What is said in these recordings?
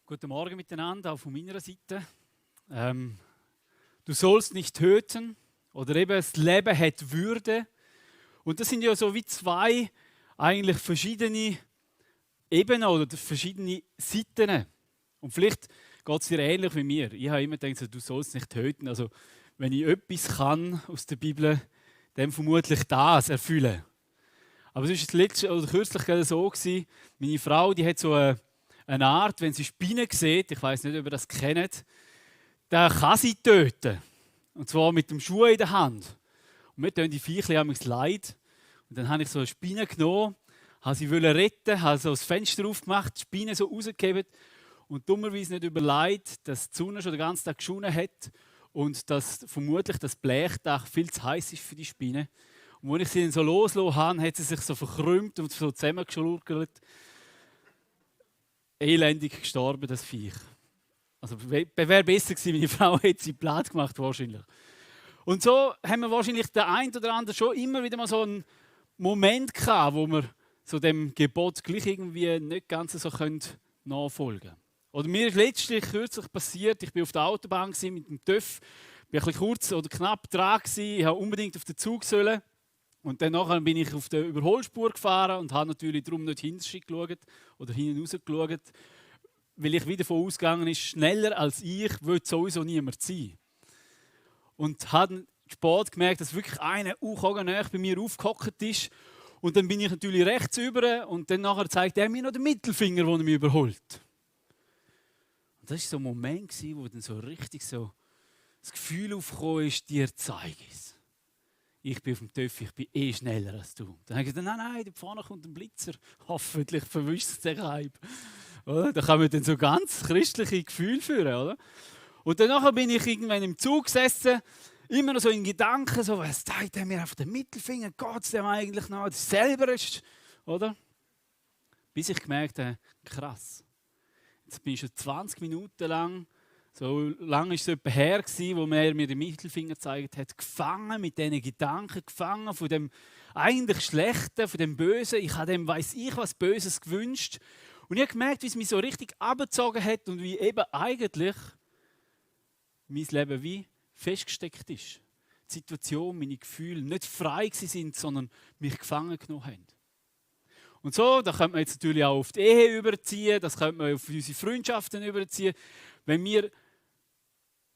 Guten Morgen miteinander, auch von meiner Seite. Du sollst nicht töten oder eben das Leben hat Würde. Und das sind ja so wie zwei eigentlich verschiedene Ebenen oder verschiedene Seiten. Und vielleicht geht es dir ähnlich wie mir. Ich habe immer gedacht, du sollst nicht töten. Also wenn ich etwas kann aus der Bibel, dann vermutlich das erfüllen. Aber es war letzte oder kürzlich so gewesen, meine Frau, die hat so eine Art, wenn sie Spinnen sieht, ich weiß nicht, ob ihr das kennt, dann kann sie töten. Und zwar mit dem Schuh in der Hand. Und mir tun die Viecher leid. Und dann habe ich so eine Spinne genommen, habe sie retten, habe so das Fenster aufgemacht, die Spinne so rausgegeben und dummerweise nicht überlegt, dass die Sonne schon den ganzen Tag geschonen hat und dass vermutlich das Blechdach viel zu heiß ist für die Spinne. Und als ich sie dann so losgelassen habe, hat sie sich so verkrümmt und so zusammengeschlurgelt. Elendig gestorben, das Viech. Also wäre besser gewesen, meine Frau hätte sie platt gemacht, wahrscheinlich. Und so haben wir wahrscheinlich der ein oder andere schon immer wieder mal so einen Moment gehabt, wo wir so dem Gebot gleich irgendwie nicht ganz so nachfolgen können. Oder mir ist letztlich kürzlich passiert, ich war auf der Autobahn mit dem TÜV, bin ein bisschen kurz oder knapp dran gewesen, ich wollte unbedingt auf den Zug sollen. Und dann nachher bin ich auf der Überholspur gefahren und habe natürlich darum nicht hinten geschaut oder hinten raus geschaut, weil ich wieder davon ausgegangen ist, schneller als ich will sowieso niemand sein. Und habe spät gemerkt, dass wirklich einer näher bei mir aufgehockt ist. Und dann bin ich natürlich rechts über und dann nachher zeigt er mir noch den Mittelfinger, den er mich überholt. Und das war so ein Moment, wo dann so richtig so das Gefühl aufgekommen ist, dir zeige ich es. Ich bin auf dem TÜV, ich bin schneller als du. Dann habe ich gesagt, nein, da vorne kommt ein Blitzer. Hoffentlich verwischt es den Hype. Oder? Da kann man dann so ganz christliche Gefühle führen. Oder? Und dann bin ich irgendwann im Zug gesessen, immer noch so in Gedanken, so, was zeigt er mir auf den Mittelfinger? Geht es dem eigentlich noch? Das selber ist, oder? Bis ich gemerkt habe, krass. Jetzt bin ich schon 20 Minuten lang, so lange war es etwa her, wo er mir den Mittelfinger gezeigt hat, gefangen mit diesen Gedanken, gefangen von dem eigentlich Schlechten, von dem Bösen. Ich habe dem, weiss ich, was Böses gewünscht. Und ich habe gemerkt, wie es mich so richtig abgezogen hat und wie eben eigentlich mein Leben wie festgesteckt ist. Die Situation, meine Gefühle nicht frei sind, sondern mich gefangen genommen haben. Und so, da könnte man jetzt natürlich auch auf die Ehe überziehen, das könnte man auf unsere Freundschaften überziehen. Wenn wir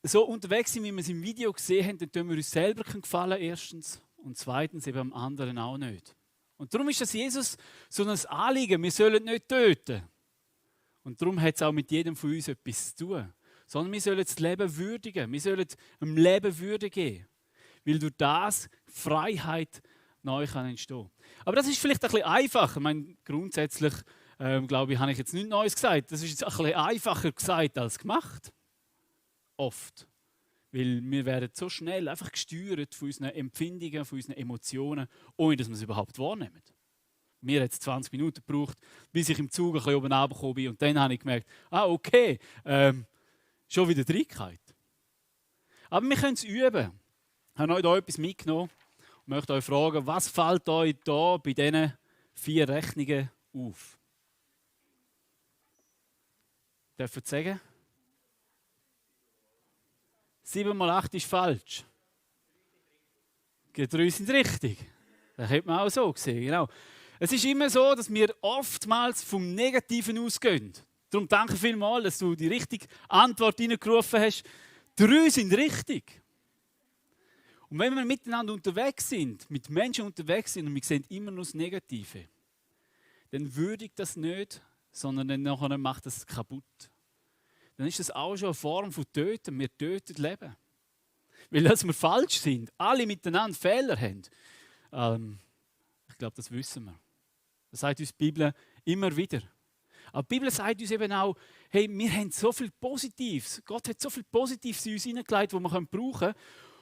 so unterwegs sind, wie wir es im Video gesehen haben, dann tun wir uns selber gefallen, erstens. Und zweitens eben am anderen auch nicht. Und darum ist das Jesus so ein Anliegen, wir sollen nicht töten. Und darum hat es auch mit jedem von uns etwas zu tun. Sondern wir sollen das Leben würdigen, wir sollen dem Leben Würde geben. Weil durch das Freiheit neu kann entstehen. Aber das ist vielleicht ein bisschen einfacher. Ich meine, grundsätzlich, glaube ich, habe ich jetzt nichts Neues gesagt. Das ist jetzt ein bisschen einfacher gesagt als gemacht. Oft. Weil wir werden so schnell einfach gesteuert von unseren Empfindungen, von unseren Emotionen, ohne dass wir es überhaupt wahrnehmen. Mir hat es 20 Minuten gebraucht, bis ich im Zug ein bisschen oben runtergekommen bin. Und dann habe ich gemerkt, okay, schon wieder Trägheit. Aber wir können es üben. Ich habe euch hier etwas mitgenommen und möchte euch fragen, was fällt euch da bei diesen 4 Rechnungen auf? Dürft ihr sagen? 7 mal 8 ist falsch. Die 3 sind richtig. Das hätte man auch so gesehen. Genau. Es ist immer so, dass wir oftmals vom Negativen ausgehen. Darum danke vielmals, dass du die richtige Antwort hineingerufen hast. 3 sind richtig. Und wenn wir miteinander unterwegs sind, mit Menschen unterwegs sind und wir sehen immer nur das Negative, dann würdigt das nicht, sondern dann nachher macht das kaputt. Dann ist das auch schon eine Form von Töten. Wir töten Leben. Weil dass wir falsch sind, alle miteinander Fehler haben, ich glaube, das wissen wir. Das sagt uns die Bibel immer wieder. Aber die Bibel sagt uns eben auch, hey, wir haben so viel Positives. Gott hat so viel Positives in uns hineingelegt, das wir brauchen können.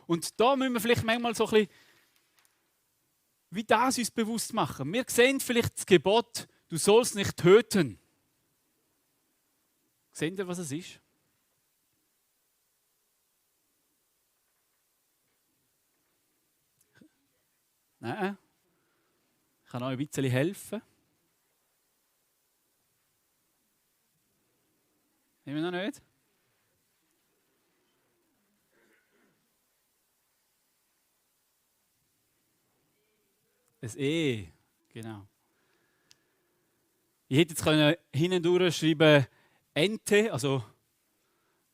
Und da müssen wir vielleicht manchmal so ein bisschen wie das uns bewusst machen. Wir sehen vielleicht das Gebot, du sollst nicht töten. Seht ihr, was es ist? Nein. Ich kann euch ein bisschen helfen. Immer noch nicht? Ein E, genau. Ich hätte jetzt hinten durchschreiben Ente, also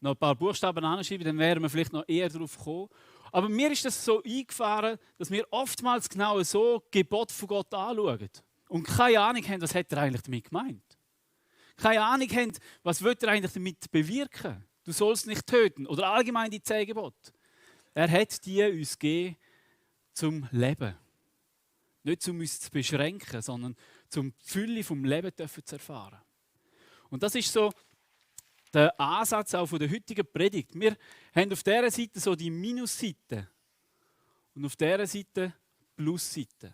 noch ein paar Buchstaben anschreiben, dann wären wir vielleicht noch eher darauf gekommen. Aber mir ist das so eingefahren, dass wir oftmals genau so Gebot von Gott anschauen und keine Ahnung haben, was hat er eigentlich damit gemeint. Keine Ahnung haben, was will er eigentlich damit bewirken. Du sollst nicht töten oder allgemein die 10 Gebote. Er hat die uns gegeben zum Leben. Nicht um uns zu beschränken, sondern zum die Fülle vom Leben zu erfahren. Und das ist so der Ansatz auch von der heutigen Predigt. Wir haben auf dieser Seite so die Minusseite und auf dieser Seite die Plusseite.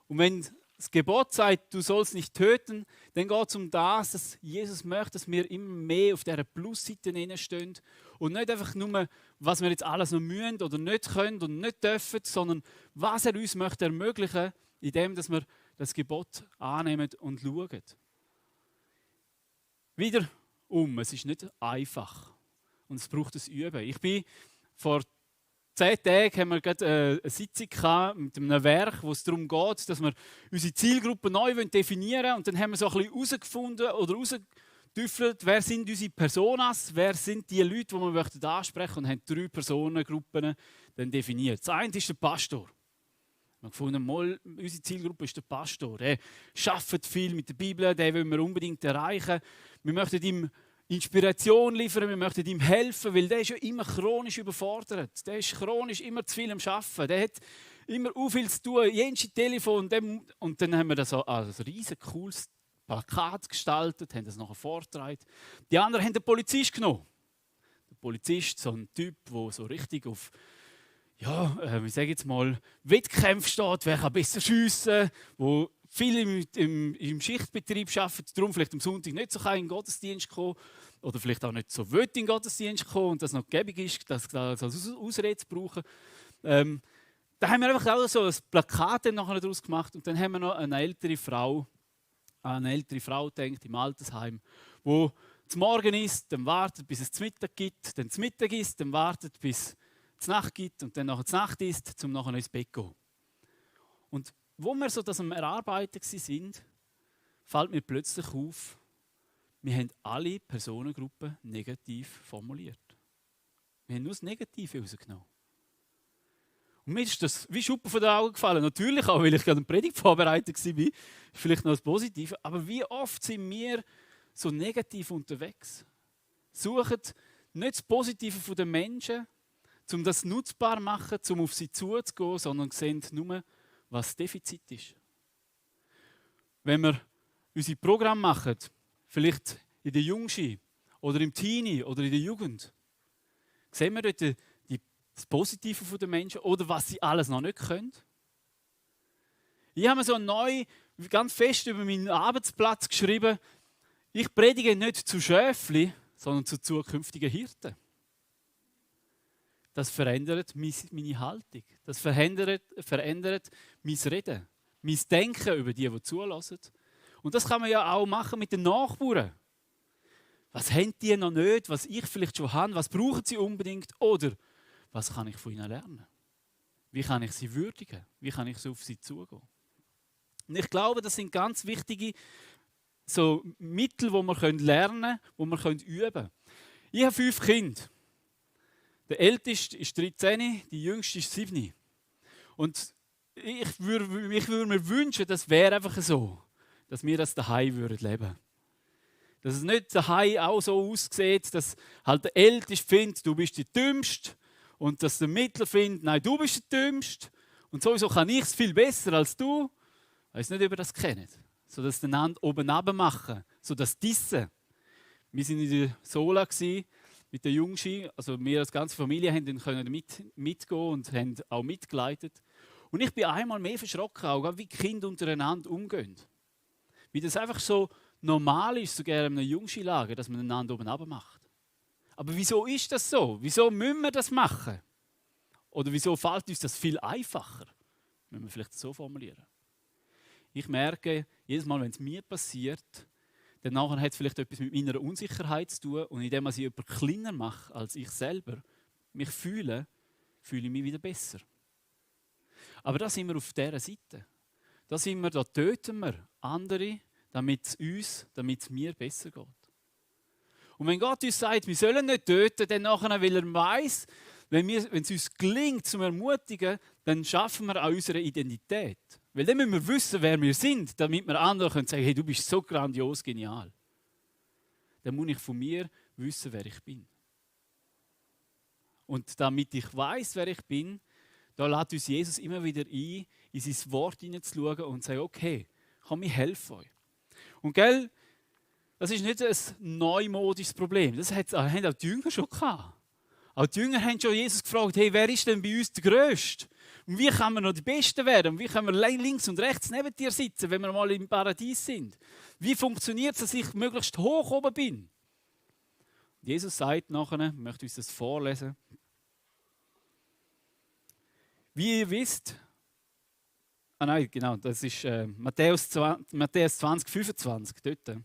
Und wenn das Gebot sagt, du sollst nicht töten, dann geht es um das, dass Jesus möchte, dass wir immer mehr auf dieser Plusseite stehen und nicht einfach nur, was wir jetzt alles noch müssen oder nicht können und nicht dürfen, sondern was er uns möchte ermöglichen, indem dass wir das Gebot annehmen und schauen. Wiederum, es ist nicht einfach und es braucht ein Üben. Ich bin vor 10 Tagen haben wir gerade eine Sitzung mit einem Werk, wo es darum geht, dass wir unsere Zielgruppe neu definieren wollen. Und dann haben wir so ein bisschen herausgefunden oder herausgetüftelt, wer sind unsere Personas, wer sind die Leute, die wir ansprechen möchten, und haben 3 Personengruppen dann definiert. Das eine ist der Pastor. Wir haben gefunden, mal, unsere Zielgruppe ist der Pastor. Der arbeitet viel mit der Bibel, den wollen wir unbedingt erreichen. Wir möchten ihm Inspiration liefern, wir möchten ihm helfen, weil der ist ja immer chronisch überfordert. Der ist chronisch immer zu viel am Arbeiten. Der hat immer so viel zu tun, jedes Telefon. Und dann haben wir das als riesen cooles Plakat gestaltet, haben das nachher vorgetragen. Die anderen haben den Polizist genommen. Der Polizist, so ein Typ, der so richtig auf, wie sage ich jetzt mal, Wettkämpfe steht, wer kann besser schiessen, wo viele im Schichtbetrieb arbeiten, darum vielleicht am Sonntag nicht so in den Gottesdienst kommen oder vielleicht auch nicht so in den Gottesdienst kommen und das noch gäbig ist, das als Ausrede zu brauchen. Da haben wir einfach auch so ein Plakat nachher daraus gemacht und dann haben wir noch eine ältere Frau denkt im Altersheim, die zum Morgen isst, dann wartet, bis es zum Mittag gibt, dann zum Mittag isst, dann wartet, bis es zur Nacht gibt und dann nachher zur Nacht isst, um nachher ins Bett zu gehen. Und wo wir so das am Erarbeiten sind, fällt mir plötzlich auf, wir haben alle Personengruppen negativ formuliert. Wir haben nur das Negative rausgenommen. Und mir ist das wie Schuppen von den Augen gefallen. Natürlich auch, weil ich gerade eine Predigt vorbereitet war, vielleicht noch das Positive. Aber wie oft sind wir so negativ unterwegs? Suchen nicht das Positive der Menschen, um das nutzbar zu machen, um auf sie zuzugehen, sondern sehen nur, was Defizit ist. Wenn wir unsere Programme machen, vielleicht in der Jungschule oder im Teenie oder in der Jugend, sehen wir dort das Positive der Menschen oder was sie alles noch nicht können. Ich habe mir so neu ganz fest über meinen Arbeitsplatz geschrieben, ich predige nicht zu Schäfli, sondern zu zukünftigen Hirten. Das verändert meine Haltung. Das verändert mein Reden, mein Denken über die zulassen. Und das kann man ja auch machen mit den Nachbarn. Was haben die noch nicht, was ich vielleicht schon habe? Was brauchen sie unbedingt? Oder was kann ich von ihnen lernen? Wie kann ich sie würdigen? Wie kann ich so auf sie zugehen? Und ich glaube, das sind ganz wichtige so Mittel, die wir lernen können, die wir üben können. Ich habe 5 Kinder. Der älteste ist 13, die jüngste ist 7. Und ich würde mir wünschen, das wäre einfach so, dass wir das daheim leben würden. Dass es nicht daheim auch so aussieht, dass halt der Älteste findet, du bist der Dümmste und dass der Mittler findet, nein, du bist der Dümmste und sowieso kann ich es viel besser als du. Ich weiß nicht, ob ihr das kennt. So dass den einander oben runter machen, so dass diese. Wir waren in der Sola mit der Jungski, also wir als ganze Familie können mitgehen und haben auch mitgeleitet. Und ich bin einmal mehr verschrocken, auch wie die Kinder untereinander umgehen. Wie das einfach so normal ist, sogar in einem Jungskilager, dass man einander oben runter macht. Aber wieso ist das so? Wieso müssen wir das machen? Oder wieso fällt uns das viel einfacher? Müssen wir vielleicht so formulieren. Ich merke, jedes Mal, wenn es mir passiert, dann nachher hat es vielleicht etwas mit meiner Unsicherheit zu tun und indem ich jemanden kleiner mache als ich selber, mich fühle ich mich wieder besser. Aber da sind wir auf dieser Seite. Da töten wir andere, damit es mir besser geht. Und wenn Gott uns sagt, wir sollen nicht töten, dann nachher, weil er weiss, wenn es uns gelingt, zu ermutigen, dann schaffen wir auch unsere Identität. Weil dann müssen wir wissen, wer wir sind, damit wir anderen sagen können, hey, du bist so grandios, genial. Dann muss ich von mir wissen, wer ich bin. Und damit ich weiss, wer ich bin, da lädt uns Jesus immer wieder ein, in sein Wort hineinzuschauen und zu sagen, okay, komm, ich helfe euch. Und gell, das ist nicht ein neumodisches Problem. Das haben auch die Jünger schon gehabt. Auch die Jünger haben schon Jesus gefragt, hey, wer ist denn bei uns der Größte? Und wie kann man noch die Besten werden? Und wie können wir links und rechts neben dir sitzen, wenn wir mal im Paradies sind? Wie funktioniert es, dass ich möglichst hoch oben bin? Jesus sagt nachher, ich möchte uns das vorlesen. Wie ihr wisst, das ist Matthäus 20, 25, dort.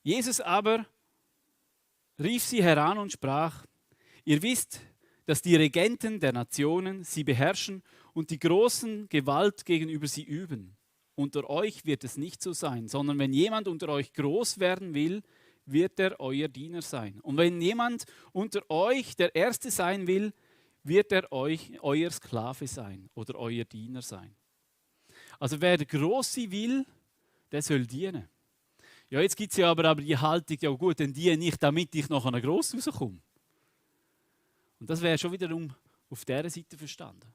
Jesus aber rief sie heran und sprach, ihr wisst, dass die Regenten der Nationen sie beherrschen und die großen Gewalt gegenüber sie üben. Unter euch wird es nicht so sein, sondern wenn jemand unter euch groß werden will, wird er euer Diener sein. Und wenn jemand unter euch der Erste sein will, wird er euer Sklave sein oder euer Diener sein. Also wer der Grosse will, der soll dienen. Ja, jetzt gibt es ja aber die Haltung, ja gut, dann diene ich, damit ich nachher gross rauskomme. Und das wäre schon wiederum auf dieser Seite verstanden.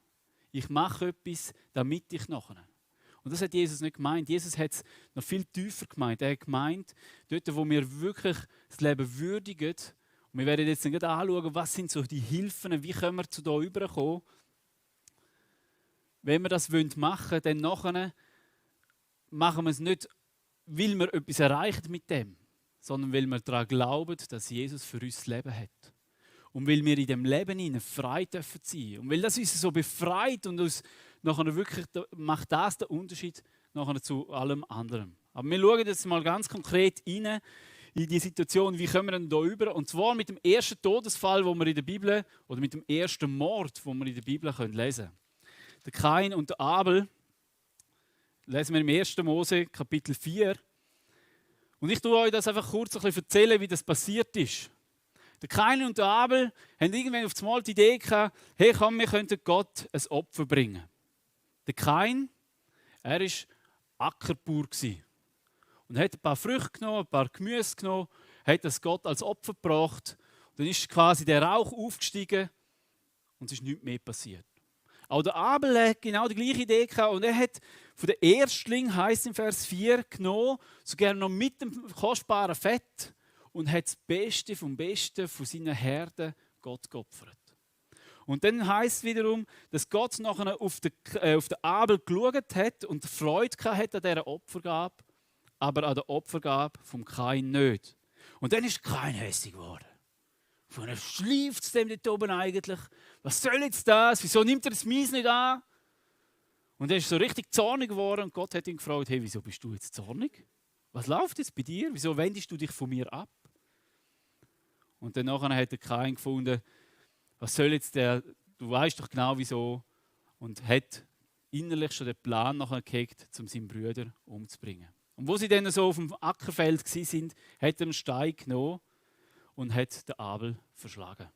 Ich mache etwas, damit ich nachher. Und das hat Jesus nicht gemeint. Jesus hat es noch viel tiefer gemeint. Er hat gemeint, dort, wo wir wirklich das Leben würdigen, und wir werden jetzt nicht anschauen, was sind so die Hilfen, wie können wir zu da rüberkommen. Wenn wir das machen wollen, dann nachher machen wir es nicht, weil wir etwas erreichen mit dem, sondern weil wir daran glauben, dass Jesus für uns das Leben hat. Und weil wir in dem Leben frei dürfen sein. Und weil das uns so befreit und uns nachher wirklich macht das den Unterschied nachher zu allem anderen. Aber wir schauen jetzt mal ganz konkret rein in die Situation, wie kommen wir denn da rüber? Und zwar mit dem ersten Todesfall, wo wir in der Bibel, oder mit dem ersten Mord, wo wir in der Bibel lesen können. Der Kain und der Abel, lesen wir im 1. Mose, Kapitel 4. Und ich tue euch das einfach kurz ein bisschen erzählen, wie das passiert ist. Der Kain und der Abel haben irgendwann auf einmal die Idee gehabt, hey komm, wir könnten Gott ein Opfer bringen. Der Kain, er war Ackerbauer und hat ein paar Früchte genommen, ein paar Gemüse genommen, hat das Gott als Opfer gebracht. Und dann ist quasi der Rauch aufgestiegen und es ist nichts mehr passiert. Auch der Abel hat genau die gleiche Idee gehabt und er hat von der Erstling, heisst im Vers 4, genommen, so gerne noch mit dem kostbaren Fett und hat das Beste vom Besten von seinen Herden Gott geopfert. Und dann heisst es wiederum, dass Gott nachher auf den Abel geschaut hat und Freude hatte an dieser Opfergabe, aber an der Opfergabe vom Kain nicht. Und dann ist Kain hässig geworden. Von er schleift es dem dort oben eigentlich. Was soll jetzt das? Wieso nimmt er das Mies nicht an? Und er ist so richtig zornig geworden und Gott hat ihn gefragt, hey, wieso bist du jetzt zornig? Was läuft jetzt bei dir? Wieso wendest du dich von mir ab? Und dann nachher hat der Kain gefunden, was soll jetzt der, du weißt doch genau wieso, und hat innerlich schon den Plan nachher gehegt, um seinen Bruder umzubringen. Und wo sie dann so auf dem Ackerfeld waren, hat er einen Stein genommen und hat den Abel verschlagen.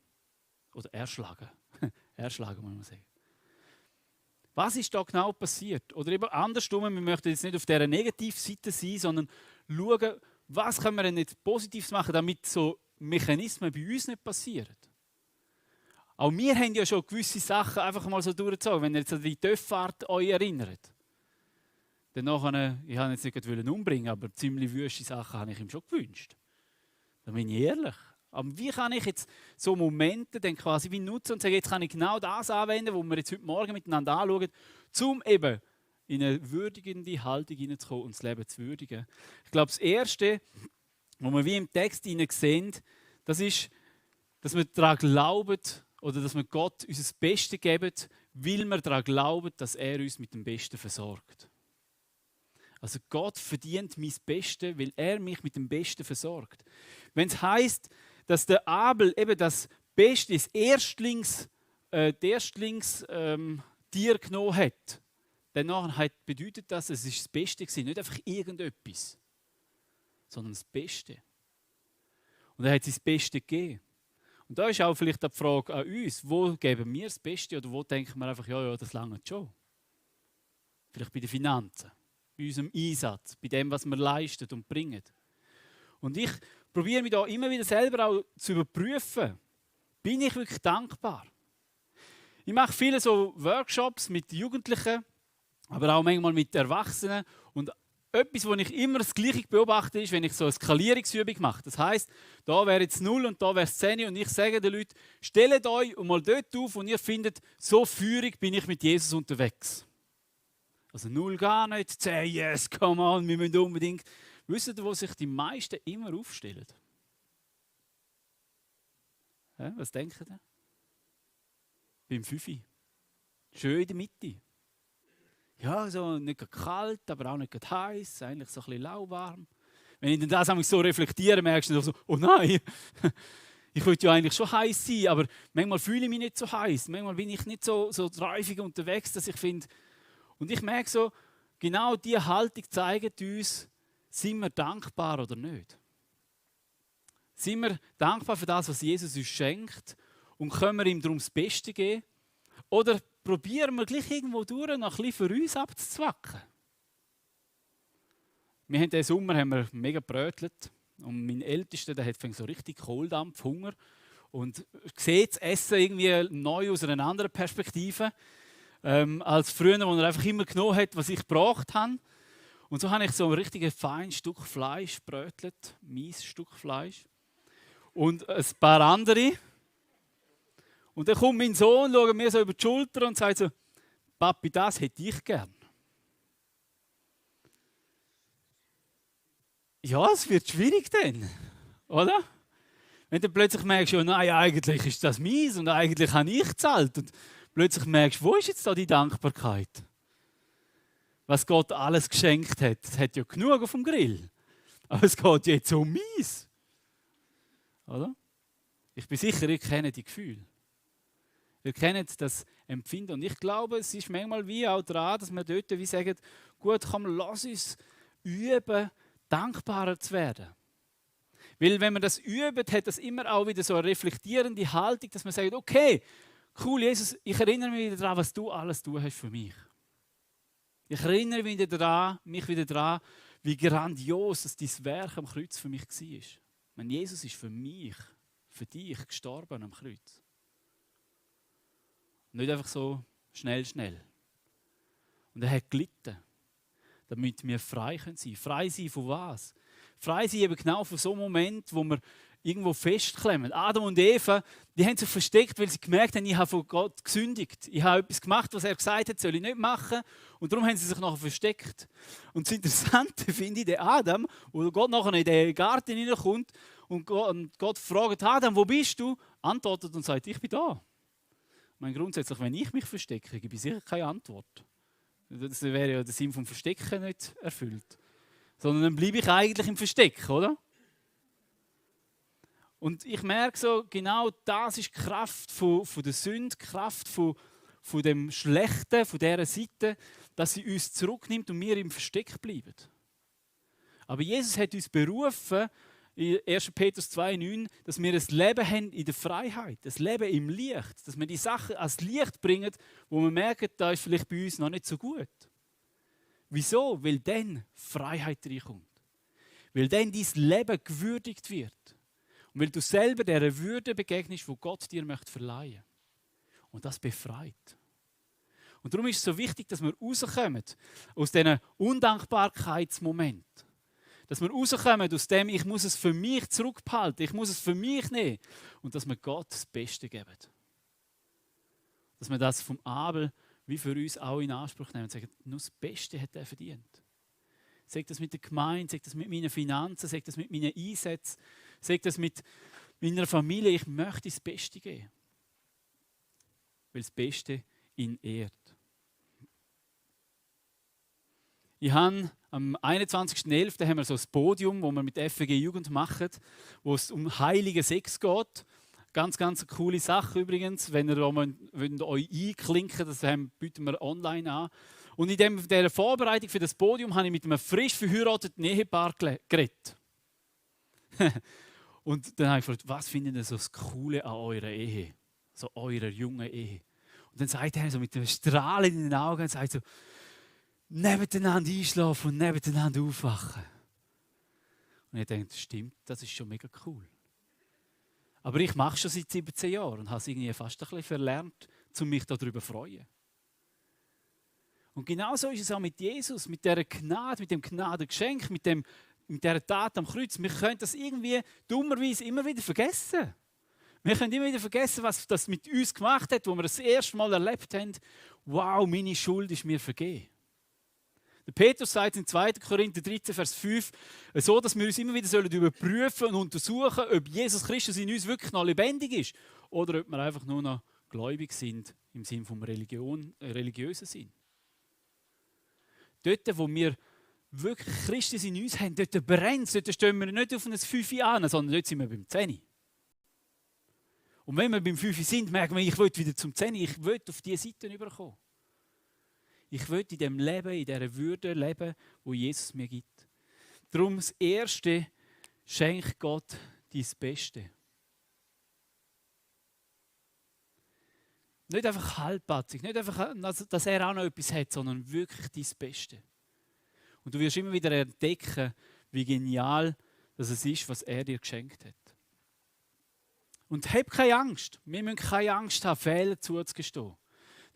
Oder erschlagen. Erschlagen, muss man sagen. Was ist da genau passiert? Oder eben andersrum, wir möchten jetzt nicht auf dieser Negativseite sein, sondern schauen, was können wir denn jetzt Positives machen, damit so Mechanismen bei uns nicht passieren. Auch wir haben ja schon gewisse Sachen einfach mal so durchgezogen. Wenn ihr jetzt an die Töpffahrt euch erinnert. Dann nachher, ich wollte ihn jetzt nicht umbringen, aber ziemlich wüste Sachen habe ich ihm schon gewünscht. Da bin ich ehrlich. Aber wie kann ich jetzt so Momente dann quasi wie nutzen und sagen, jetzt kann ich genau das anwenden, was wir jetzt heute Morgen miteinander anschauen, um eben in eine würdigende Haltung hineinzukommen und das Leben zu würdigen. Ich glaube, das Erste, was wir wie im Text sehen, das ist, dass wir daran glauben, oder dass wir Gott unser Bestes geben, weil wir daran glauben, dass er uns mit dem Besten versorgt. Also Gott verdient mein Bestes, weil er mich mit dem Besten versorgt. Wenn es heisst, dass der Abel eben das Beste, das Tier genommen hat, dann bedeutet das, es ist das Beste gewesen, nicht einfach irgendetwas, sondern das Beste. Und er hat sein Beste gegeben. Und da ist auch vielleicht die Frage an uns, wo geben wir das Beste oder wo denken wir einfach, ja, das langt schon. Vielleicht bei den Finanzen, bei unserem Einsatz, bei dem, was wir leisten und bringen. Und ich probiere mich da immer wieder selber auch zu überprüfen, bin ich wirklich dankbar? Ich mache viele so Workshops mit Jugendlichen, aber auch manchmal mit Erwachsenen. Und etwas, was ich immer das Gleiche beobachte, ist, wenn ich so eine Skalierungsübung mache. Das heisst, da wäre jetzt 0 und da wäre es 10 und ich sage den Leuten, stellt euch mal dort auf und ihr findet, so feurig bin ich mit Jesus unterwegs. Also 0 gar nicht, 10, yes, come on, wir müssen unbedingt. Wisst ihr, wo sich die meisten immer aufstellen? Ja, was denkt ihr? Beim 5. Schön in der Mitte. Ja, so nicht kalt, aber auch nicht heiß, eigentlich so ein bisschen lauwarm. Wenn ich dann das so reflektiere, merkst du so, oh nein, ich wollte ja eigentlich schon heiß sein, aber manchmal fühle ich mich nicht so heiß. Manchmal bin ich nicht so dreifig unterwegs, dass ich finde. Und ich merke so, genau diese Haltung zeigt uns, sind wir dankbar oder nicht? Sind wir dankbar für das, was Jesus uns schenkt und können wir ihm darum das Beste geben? Oder probieren wir gleich irgendwo durch, noch ein bisschen für uns abzuzwacken? Wir haben diesen Sommer mega gebrötelt und mein Ältester, der hat so richtig Kohldampf, Hunger und sieht das Essen irgendwie neu aus einer anderen Perspektive als früher, wo er einfach immer genommen hat, was ich gebraucht habe. Und so habe ich so ein richtig feines Stück Fleisch gebrötelt, mein Stück Fleisch. Und ein paar andere. Und dann kommt mein Sohn, schaut mir so über die Schulter und sagt so, Papi, das hätte ich gern. Ja, es wird schwierig dann, oder? Wenn du plötzlich merkst, ja, nein, eigentlich ist das meins und eigentlich habe ich gezahlt. Und plötzlich merkst, wo ist jetzt da die Dankbarkeit? Was Gott alles geschenkt hat. Es hat ja genug auf dem Grill. Aber es geht jetzt um meins. Oder? Ich bin sicher, ihr kennt die Gefühle. Ihr kennt das Empfinden. Und ich glaube, es ist manchmal wie auch daran, dass wir dort wie sagen, gut, komm, lass uns üben, dankbarer zu werden. Weil wenn man das übt, hat das immer auch wieder so eine reflektierende Haltung, dass man sagt, okay, cool, Jesus, ich erinnere mich wieder daran, was du alles tun hast für mich. Ich erinnere mich wieder daran, wie grandios das dein Werk am Kreuz für mich war. Wenn Jesus ist für mich, für dich gestorben am Kreuz. Nicht einfach so schnell. Und er hat gelitten, damit wir frei sein können. Frei sein von was? Frei sein eben genau von so einem Moment, wo wir irgendwo festklemmen. Adam und Eva, die haben sich versteckt, weil sie gemerkt haben, ich habe von Gott gesündigt. Ich habe etwas gemacht, was er gesagt hat, soll ich nicht machen. Und darum haben sie sich nachher versteckt. Und das Interessante finde ich, der Adam, wo Gott nachher in den Garten hineinkommt und Gott fragt, Adam, wo bist du? Antwortet und sagt, ich bin da. Ich meine, grundsätzlich, wenn ich mich verstecke, gebe ich sicher keine Antwort. Das wäre ja der Sinn vom Verstecken nicht erfüllt. Sondern dann bleibe ich eigentlich im Versteck, oder? Und ich merke so, genau das ist die Kraft von der Sünde, die Kraft von dem Schlechten, von dieser Seite, dass sie uns zurücknimmt und wir im Versteck bleiben. Aber Jesus hat uns berufen, in 1. Petrus 2,9, dass wir ein Leben haben in der Freiheit, ein Leben im Licht, dass wir die Sachen ans Licht bringen, wo wir merken, da ist vielleicht bei uns noch nicht so gut. Wieso? Weil dann Freiheit reinkommt. Weil dann dein Leben gewürdigt wird. Und weil du selber dieser Würde begegnest, die Gott dir verleihen möchte. Und das befreit. Und darum ist es so wichtig, dass wir rauskommen aus diesen Undankbarkeitsmomenten. Dass wir rauskommen aus dem, ich muss es für mich zurückbehalten, ich muss es für mich nehmen. Und dass wir Gott das Beste geben. Dass wir das vom Abel wie für uns auch in Anspruch nehmen und sagen, nur das Beste hat er verdient. Sag das mit der Gemeinde, sag das mit meinen Finanzen, sag das mit meinen Einsätzen, sag das mit meiner Familie. Ich möchte das Beste geben. Weil das Beste ihn ehrt. Ich habe am 21.11. haben wir so ein Podium, wo wir mit der FWG Jugend machen, wo es um heiligen Sex geht. Ganz, ganz eine coole Sache übrigens. Wenn ihr euch einklinken wollt, das bieten wir online an. Und in dieser Vorbereitung für das Podium habe ich mit einem frisch verheirateten Ehepaar geredet. Und dann habe ich gefragt, was findet ihr so das Coole an eurer Ehe? So eurer jungen Ehe. Und dann sagt er so mit einem Strahlen in den Augen, sagt so, nebeneinander einschlafen und nebeneinander aufwachen. Und ich denke, das stimmt, das ist schon mega cool. Aber ich mache es schon seit 17 Jahren und habe es irgendwie fast ein bisschen verlernt, um mich darüber zu freuen. Und genauso ist es auch mit Jesus, mit dieser Gnade, mit dem Gnadengeschenk, mit dieser Tat am Kreuz. Wir können das irgendwie dummerweise immer wieder vergessen. Wir können immer wieder vergessen, was das mit uns gemacht hat, wo wir das erste Mal erlebt haben. Wow, meine Schuld ist mir vergeben. Der Petrus sagt in 2. Korinther 13, Vers 5, so, dass wir uns immer wieder überprüfen und untersuchen, ob Jesus Christus in uns wirklich noch lebendig ist oder ob wir einfach nur noch gläubig sind im Sinne vom religiösen Sinn. Dort, wo wir wirklich Christus in uns haben, dort brennt es, dort stehen wir nicht auf ein 5 an, sondern dort sind wir beim 10. Und wenn wir beim 5 sind, merken wir, ich will wieder zum 10, ich will auf diese Seite überkommen. Ich will in dem Leben, in dieser Würde leben, wo Jesus mir gibt. Darum das Erste, schenk Gott dein Beste. Nicht einfach halbpatzig, nicht einfach, dass er auch noch etwas hat, sondern wirklich dein Beste. Und du wirst immer wieder entdecken, wie genial das ist, was er dir geschenkt hat. Und hab keine Angst. Wir müssen keine Angst haben, Fehler zuzugestehen.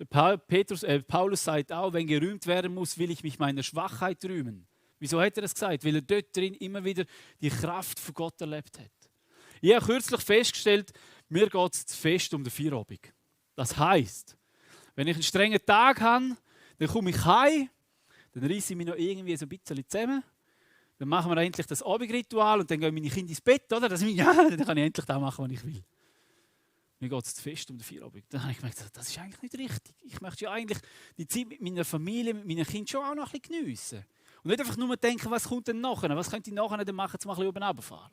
Paulus sagt auch, wenn gerühmt werden muss, will ich mich meiner Schwachheit rühmen. Wieso hat er das gesagt? Weil er dort drin immer wieder die Kraft von Gott erlebt hat. Ich habe kürzlich festgestellt, mir geht es zu fest um den Feierabend. Das heisst, wenn ich einen strengen Tag habe, dann komme ich heim, dann reisse ich mich noch irgendwie so ein bisschen zusammen, dann machen wir endlich das Abendritual und dann gehen meine Kinder ins Bett, oder? Dann kann ich endlich das machen, was ich will. Mir geht es zu fest um den Feierabend. Dann habe ich gemerkt, das ist eigentlich nicht richtig. Ich möchte ja eigentlich die Zeit mit meiner Familie, mit meinen Kindern schon auch noch ein bisschen geniessen. Und nicht einfach nur denken, was kommt denn nachher? Was könnte ich nachher dann machen, um ein bisschen oben runterfahren?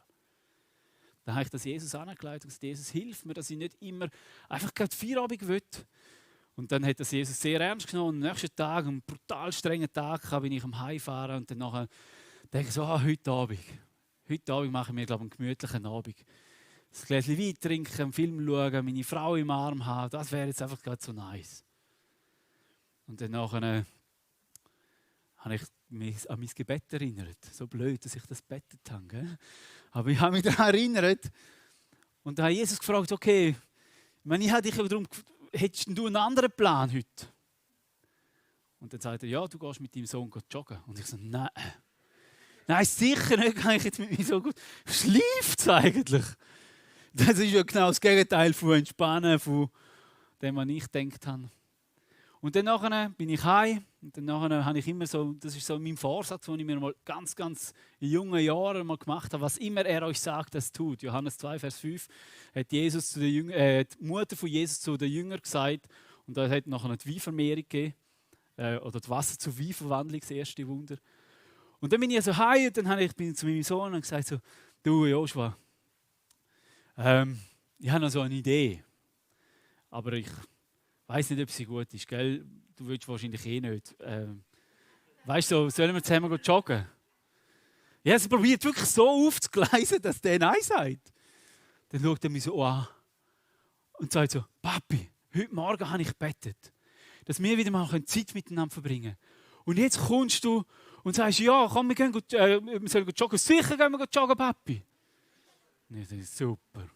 Dann habe ich das Jesus angelegt und gesagt, Jesus, hilf mir, dass ich nicht immer einfach gerade Feierabend will. Und dann hat das Jesus sehr ernst genommen. Und am nächsten Tag, einen brutal strengen Tag, bin ich am Heimfahren und dann nachher denke ich so, heute Abend machen wir, glaube ich, einen gemütlichen Abend. Ein Gläschen Wein trinken, einen Film schauen, meine Frau im Arm haben, das wäre jetzt einfach gerade so nice. Und dann nachher habe ich mich an mein Gebet erinnert. So blöd, dass ich das gebetet habe. Gell? Aber ich habe mich daran erinnert. Und dann habe Jesus gefragt, okay, ich habe dich darum, hättest du einen anderen Plan heute? Und dann sagt er, ja, du gehst mit deinem Sohn joggen. Und ich so, nein. Nein, sicher nicht, kann ich jetzt mit meinem Sohn gut. Schläft es eigentlich? Das ist ja genau das Gegenteil von Entspannen, von dem, was ich gedacht habe. Und dann nachher bin ich heim und dann nachher habe ich immer so, das ist so mein Vorsatz, den ich mir mal ganz, ganz in jungen Jahren mal gemacht habe, was immer er euch sagt, das tut. Johannes 2, Vers 5 hat Jesus zu die Mutter von Jesus zu den Jüngern gesagt und da hat nachher die Weinvermehrung gegeben, oder das Wasser zur Weinverwandlung, das erste Wunder. Und dann bin ich so heim und dann bin ich zu meinem Sohn und gesagt so, du Joshua, ich habe noch so eine Idee, aber ich weiß nicht, ob sie gut ist, gell? Du willst wahrscheinlich eh nicht. Weißt du, sollen wir zusammen joggen? Ja, sie probiert wirklich so aufzugleisen, dass der Nein sagt. Dann schaut er mich so an und sagt so, Papi, heute Morgen habe ich gebetet, dass wir wieder mal Zeit miteinander verbringen können. Und jetzt kommst du und sagst, ja, komm, wir sollen joggen. Sicher gehen wir joggen, Papi. Das ist super.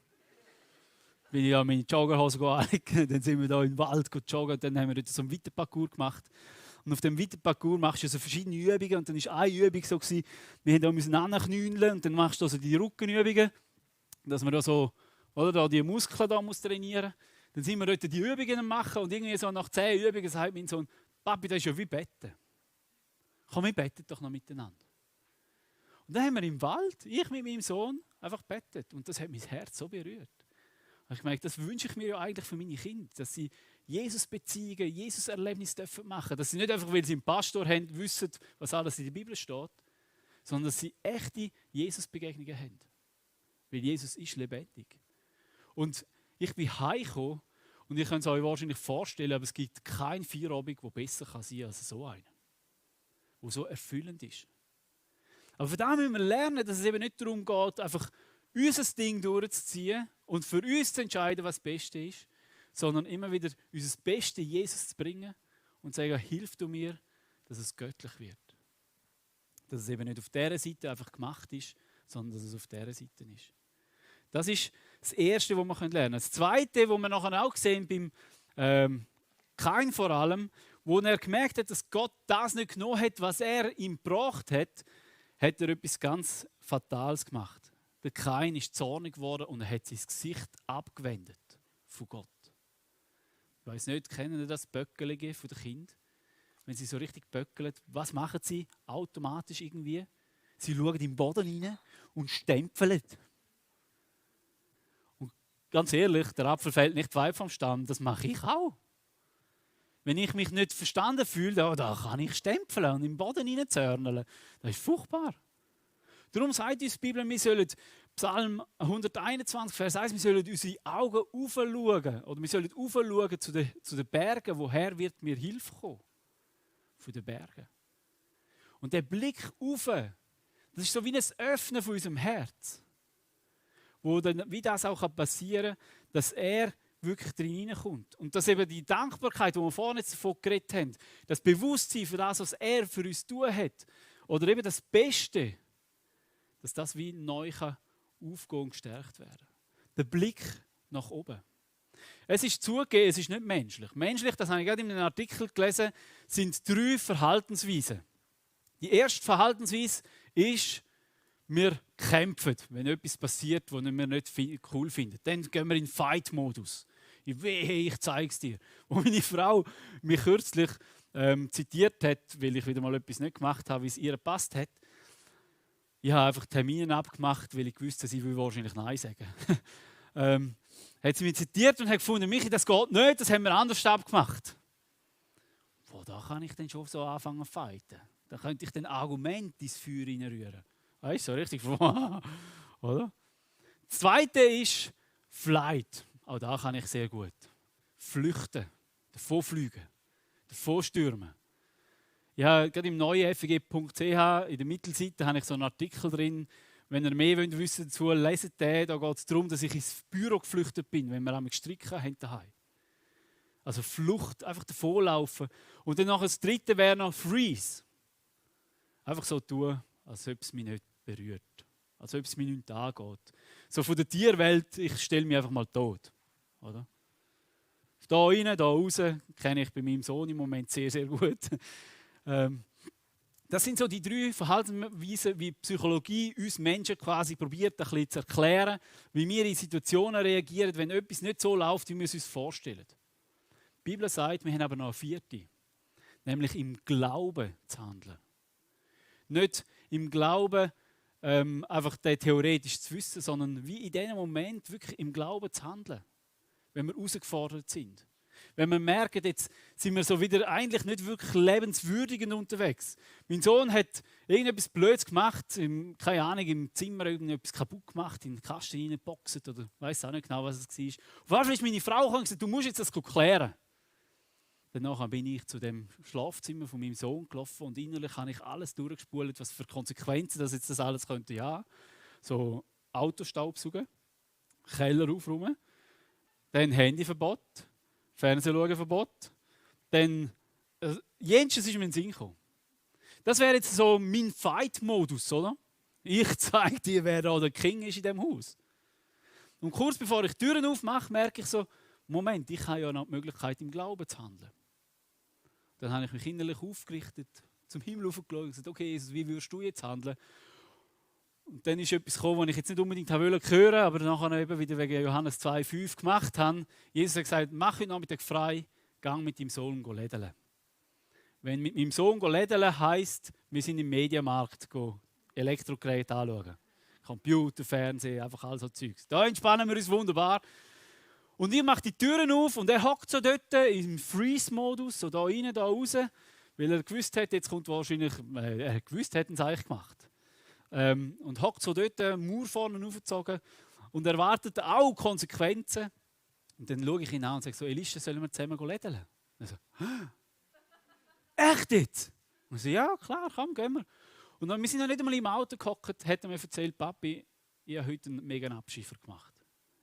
Bin ich an meine Joggerhose anlegen, dann sind wir da im Wald joggen, dann haben wir dort so einen Weiterparcours gemacht. Und auf dem Weiterparcours machst du so verschiedene Übungen und dann war eine Übung so, wir mussten da anknüllen und dann machst du so die Rückenübungen, dass man da so, oder da die Muskeln da muss trainieren. Dann sind wir dort die Übungen machen und irgendwie so nach 10 Übungen sagt mein Sohn, Papi, das ist ja wie Betten. Komm, wir beten doch noch miteinander. Und dann haben wir im Wald, ich mit meinem Sohn, einfach bettet und das hat mein Herz so berührt. Ich merke, das wünsche ich mir ja eigentlich für meine Kinder, dass sie Jesus-Beziehungen, Jesus-Erlebnisse machen dürfen. Dass sie nicht einfach, weil sie einen Pastor haben, wissen, was alles in der Bibel steht, sondern dass sie echte Jesus-Begegnungen haben. Weil Jesus ist lebendig. Und ich bin heimgekommen und ihr könnt es euch wahrscheinlich vorstellen, aber es gibt keinen Feierabend, der besser sein kann als so einer, der so erfüllend ist. Aber von dem müssen wir lernen, dass es eben nicht darum geht, einfach unser Ding durchzuziehen und für uns zu entscheiden, was das Beste ist, sondern immer wieder unser Beste Jesus zu bringen und zu sagen, hilf du mir, dass es göttlich wird. Dass es eben nicht auf dieser Seite einfach gemacht ist, sondern dass es auf dieser Seite ist. Das ist das Erste, was wir lernen können. Das Zweite, was wir nachher auch sehen, beim Kain vor allem, wo er gemerkt hat, dass Gott das nicht genommen hat, was er ihm gebracht hat, hat er etwas ganz Fatales gemacht. Der Kain ist zornig geworden und er hat sein Gesicht abgewendet von Gott. Ich weiss nicht, kennen Sie das Böckelige von den Kindern? Wenn sie so richtig böckeln, was machen sie automatisch irgendwie? Sie schauen in den Boden rein und stempeln. Und ganz ehrlich, der Apfel fällt nicht weit vom Stamm, das mache ich auch. Wenn ich mich nicht verstanden fühle, da kann ich stempeln und im Boden reinzörneln. Das ist furchtbar. Darum sagt uns die Bibel, wir sollen, Psalm 121, Vers 1, wir sollen unsere Augen aufschauen. Oder wir sollen aufschauen zu den Bergen, woher wird mir Hilfe kommen? Von den Bergen. Und der Blick auf, das ist so wie ein Öffnen von unserem Herz. Wo dann, wie das auch passieren kann, dass er wirklich drin hineinkommt. Und dass eben die Dankbarkeit, die wir vorhin davon geredet haben, das Bewusstsein für das, was er für uns tun hat, oder eben das Beste, dass das wie neu aufgehen und gestärkt werden. Der Blick nach oben. Es ist zugegeben, es ist nicht menschlich. Menschlich, das habe ich gerade in einem Artikel gelesen, sind 3 Verhaltensweisen. Die erste Verhaltensweise ist, wir kämpfen, wenn etwas passiert, was wir nicht cool finden. Dann gehen wir in Fight-Modus. Ich zeige es dir. Wo meine Frau mich kürzlich zitiert hat, weil ich wieder mal etwas nicht gemacht habe, wie es ihr gepasst hat. Ich habe einfach Termine abgemacht, weil ich wusste, sie will wahrscheinlich Nein sagen. Hat sie mich zitiert und hat gefunden, Michi, das geht nicht, das haben wir anders abgemacht. Da kann ich dann schon so anfangen zu fighten. Da könnte ich dann Argumente ins Feuer reinrühren. Weißt du, so richtig. Oder? Das Zweite ist Flight. Auch da kann ich sehr gut. Flüchten, davonfliegen, davonstürmen. Ja, gerade im neuen feg.ch, in der Mittelseite, habe ich so einen Artikel drin. Wenn ihr mehr wissen dazu wollt, leset den. Da geht es darum, dass ich ins Büro geflüchtet bin, wenn wir einmal gestrickt haben daheim. Also Flucht, einfach davonlaufen. Und dann noch das Dritte wäre noch Freeze. Einfach so tun, als ob es mich nicht berührt. Als ob es mich nicht angeht. So von der Tierwelt, ich stelle mich einfach mal tot. Oder? Da rein, da raus, kenne ich bei meinem Sohn im Moment sehr, sehr gut. Das sind so die 3 Verhaltensweisen, wie die Psychologie uns Menschen quasi probiert, ein bisschen zu erklären, wie wir in Situationen reagieren, wenn etwas nicht so läuft, wie wir es uns vorstellen. Die Bibel sagt, wir haben aber noch eine 4. Nämlich im Glauben zu handeln. Nicht im Glauben einfach theoretisch zu wissen, sondern wie in diesem Moment wirklich im Glauben zu handeln, wenn wir herausgefordert sind. Wenn wir merken, jetzt sind wir so wieder eigentlich nicht wirklich lebenswürdigend unterwegs. Mein Sohn hat irgendetwas Blödes gemacht, keine Ahnung, im Zimmer irgendetwas kaputt gemacht, in den Kasten reingeboxt oder ich weiß auch nicht genau, was es war. Auf jeden Fall ist meine Frau gekommen und gesagt, du musst jetzt das klären. Danach bin ich zu dem Schlafzimmer von meinem Sohn gelaufen und innerlich habe ich alles durchgespult, was für Konsequenzen das alles könnte haben. So Autostaubsaugen, Keller aufräumen, dann Handyverbot, Fernsehschauen-Verbot, dann Jensches ist mir in den Sinn gekommen. Das wäre jetzt so mein Fight-Modus, oder? Ich zeige dir, wer da der King ist in diesem Haus. Und kurz bevor ich die Türen aufmache, merke ich so, Moment, ich habe ja noch die Möglichkeit, im Glauben zu handeln. Dann habe ich mich innerlich aufgerichtet, zum Himmel hochgeschaut und gesagt, okay, Jesus, wie würdest du jetzt handeln? Und dann ist etwas gekommen, was ich jetzt nicht unbedingt hören wollte, aber nachher eben wieder wegen Johannes 2,5 gemacht habe. Jesus hat gesagt, mach heute Nachmittag frei, gang mit deinem Sohn lädeln. Wenn mit meinem Sohn lädeln heisst, wir sind im Mediamarkt Elektrogeräte anschauen. Computer, Fernsehen, einfach all so Zeugs. Da entspannen wir uns wunderbar. Und ich mache die Türen auf und er hockt so dort im Freeze-Modus, so da rein, da raus, weil er gewusst hat, jetzt kommt wahrscheinlich, er gewusst, hat es eigentlich gemacht. Und hockt so dort, Mauer vorne aufgezogen und erwartet auch Konsequenzen. Und dann schaue ich ihn an und sage so, Elisha, sollen wir zusammen lädeln? Er so, echt jetzt? Und ich so, ja klar, komm, gehen wir. Und dann, wir sind noch nicht einmal im Auto gehockt, hat er mir erzählt, Papi, ich habe heute einen mega Abschiefer gemacht.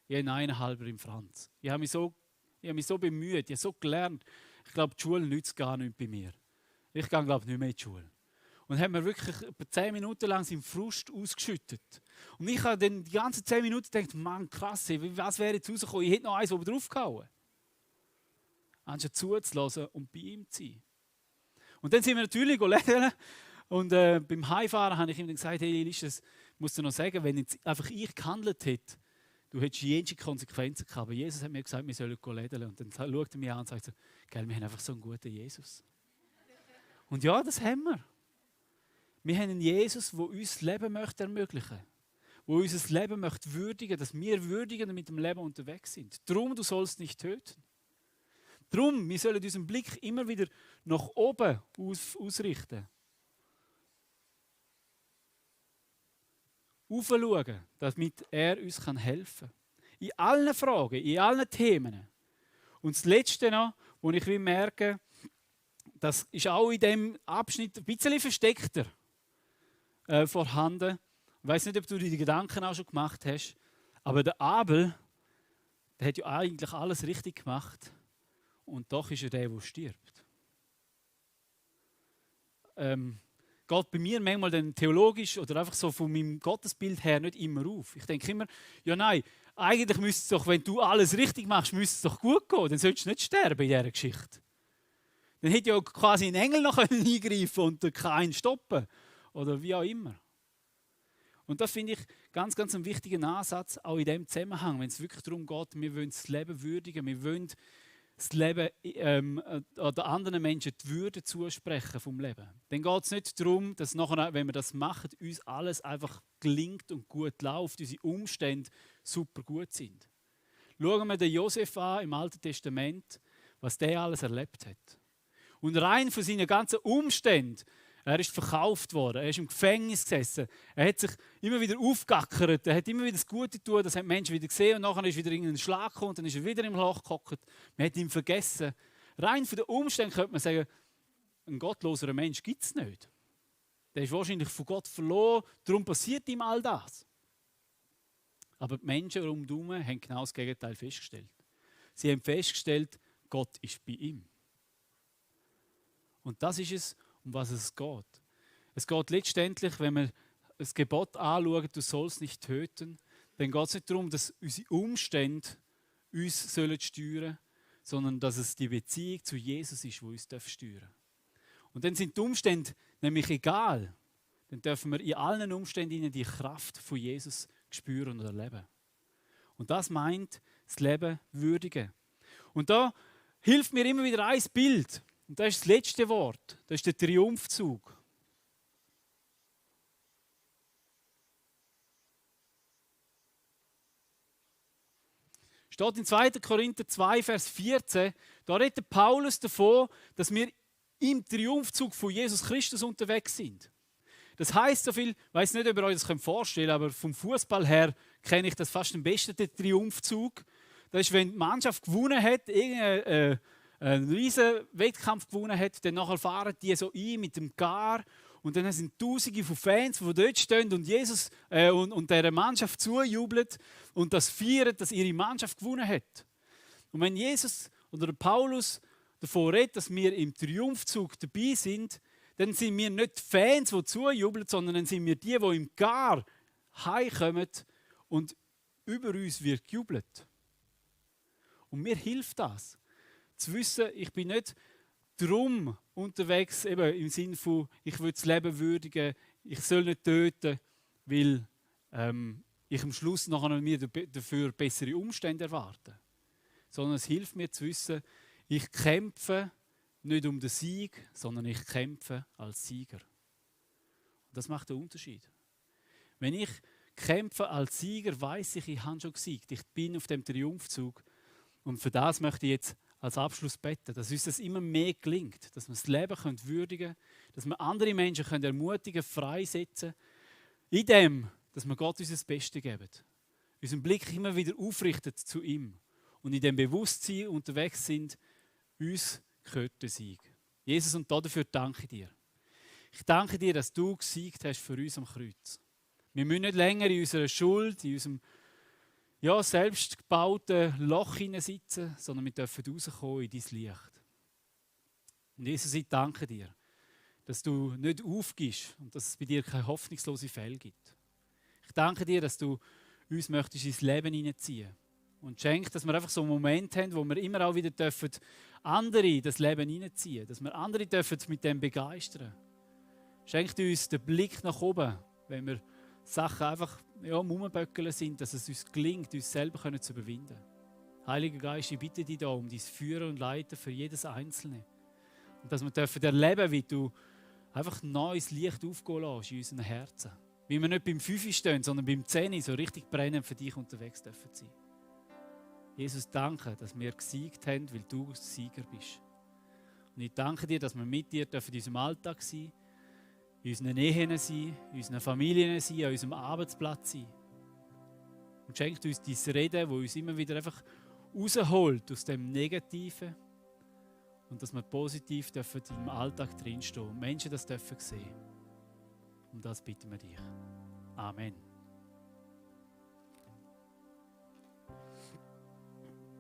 Ich habe einen 1,5er im Franz. Ich habe mich so bemüht, ich habe so gelernt. Ich glaube, die Schule nützt gar nichts bei mir. Ich gehe, glaube ich, nicht mehr in die Schule. Und hat mir wirklich etwa 10 Minuten lang seinen Frust ausgeschüttet. Und ich habe dann die ganzen 10 Minuten gedacht, Mann, krass, was wäre jetzt rausgekommen? Ich hätte noch eins oben draufgehauen. Anstatt zuzulassen und bei ihm zu sein. Und dann sind wir natürlich lädeln. Und beim Heimfahren habe ich ihm dann gesagt, hey Elisha, das musst du noch sagen, wenn jetzt einfach ich gehandelt hätte, du hättest jede Konsequenzen gehabt. Aber Jesus hat mir gesagt, wir sollen lädeln. Und dann schaut er mich an und sagt so, gell, wir haben einfach so einen guten Jesus. Und ja, das haben wir. Wir haben einen Jesus, der uns das Leben möchte ermöglichen möchte. Der unser Leben möchte würdigen, dass wir würdigen mit dem Leben unterwegs sind. Darum, du sollst nicht töten. Darum, wir sollen unseren Blick immer wieder nach oben ausrichten. Aufschauen, damit er uns helfen kann. In allen Fragen, in allen Themen. Und das Letzte noch, wo ich merke, das ist auch in diesem Abschnitt ein bisschen versteckter vorhanden. Ich weiss nicht, ob du dir die Gedanken auch schon gemacht hast, aber der Abel, der hat ja eigentlich alles richtig gemacht und doch ist er der stirbt. Geht bei mir manchmal dann theologisch oder einfach so von meinem Gottesbild her nicht immer auf. Ich denke immer, ja nein, eigentlich müsste es doch, wenn du alles richtig machst, müsste es doch gut gehen, dann solltest du nicht sterben in dieser Geschichte. Dann hätte ja quasi ein Engel noch eingreifen und keinen stoppen oder wie auch immer. Und das finde ich ganz, ganz einen wichtigen Ansatz, auch in diesem Zusammenhang, wenn es wirklich darum geht, wir wollen das Leben würdigen, wir wollen das Leben oder anderen Menschen die Würde zusprechen vom Leben. Dann geht es nicht darum, dass nachher, wenn wir das machen, uns alles einfach gelingt und gut läuft, unsere Umstände super gut sind. Schauen wir den Josef an im Alten Testament, was der alles erlebt hat. Und rein von seinen ganzen Umständen, er ist verkauft worden, er ist im Gefängnis gesessen, er hat sich immer wieder aufgackert, er hat immer wieder das Gute getan, das haben die Menschen wieder gesehen und nachher ist wieder irgendein Schlag gekommen und dann ist er wieder im Loch gehockt. Man hat ihn vergessen. Rein von den Umständen könnte man sagen, ein gottloser Mensch gibt es nicht. Der ist wahrscheinlich von Gott verloren, darum passiert ihm all das. Aber die Menschen rundherum haben genau das Gegenteil festgestellt. Sie haben festgestellt, Gott ist bei ihm. Und das ist es, um was es geht. Es geht letztendlich, wenn wir das Gebot anschauen, du sollst nicht töten, dann geht es nicht darum, dass unsere Umstände uns steuern sollen, sondern dass es die Beziehung zu Jesus ist, die uns steuern darf. Und dann sind die Umstände nämlich egal. Dann dürfen wir in allen Umständen die Kraft von Jesus spüren und erleben. Und das meint das Leben würdigen. Und da hilft mir immer wieder ein Bild. Und das ist das letzte Wort. Das ist der Triumphzug. Steht in 2. Korinther 2, Vers 14. Da redet Paulus davon, dass wir im Triumphzug von Jesus Christus unterwegs sind. Das heisst so viel, ich weiss nicht, ob ihr euch das vorstellen könnt, aber vom Fußball her kenne ich das fast am besten, den Triumphzug. Das ist, wenn die Mannschaft gewonnen hat, einen riesen Wettkampf gewonnen hat, dann nachher fahren die so ein mit dem Gar und dann sind Tausende von Fans, die dort stehen und Jesus und dieser Mannschaft zujubeln und das feiern, dass ihre Mannschaft gewonnen hat. Und wenn Jesus oder Paulus davon redet, dass wir im Triumphzug dabei sind, dann sind wir nicht die Fans, die zujubeln, sondern dann sind wir die im Gar heimkommen und über uns wird gejubelt. Und mir hilft das, zu wissen, ich bin nicht drum unterwegs, eben im Sinne von, ich will das Leben würdigen, ich soll nicht töten, weil ich am Schluss nachher mir dafür bessere Umstände erwarte. Sondern es hilft mir zu wissen, ich kämpfe nicht um den Sieg, sondern ich kämpfe als Sieger. Und das macht den Unterschied. Wenn ich kämpfe als Sieger, weiss ich, ich habe schon gesiegt. Ich bin auf dem Triumphzug. Und für das möchte ich jetzt als Abschluss beten, dass uns das immer mehr gelingt, dass wir das Leben würdigen können, dass wir andere Menschen ermutigen, freisetzen, in dem, dass wir Gott unser Bestes geben, unseren Blick immer wieder aufrichten zu ihm und in dem Bewusstsein unterwegs sind, uns gehört der Sieg. Jesus, und dafür danke ich dir. Ich danke dir, dass du gesiegt hast für uns am Kreuz. Wir müssen nicht länger in unserer Schuld, in unserem selbst gebauten Loch sitzen, sondern wir dürfen rauskommen in dein Licht. Und Jesus, ich danke dir, dass du nicht aufgibst und dass es bei dir keine hoffnungslose Fälle gibt. Ich danke dir, dass du uns möchtest ins Leben hineinziehen und schenk, dass wir einfach so einen Moment haben, wo wir immer auch wieder dürfen andere das Leben hineinziehen, dass wir andere dürfen mit dem begeistern. Schenkt uns den Blick nach oben, wenn wir Sachen einfach am Rumböckeln sind, dass es uns gelingt, uns selber zu überwinden. Heiliger Geist, ich bitte dich da um dein Führen und Leiten für jedes Einzelne. Und dass wir dürfen erleben, wie du einfach neues Licht aufgehen lässt in unseren Herzen. Wie wir nicht beim 5 stehen, sondern beim 10 so richtig brennend für dich unterwegs dürfen sein. Jesus, danke, dass wir gesiegt haben, weil du Sieger bist. Und ich danke dir, dass wir mit dir in unserem Alltag sein dürfen, in unseren Ehen sein, in unseren Familien sein, an unserem Arbeitsplatz sein. Und schenkt uns dein Reden, das uns immer wieder einfach rausholt aus dem Negativen und dass wir positiv dürfen im Alltag drinstehen und Menschen das dürfen sehen. Um das bitten wir dich. Amen.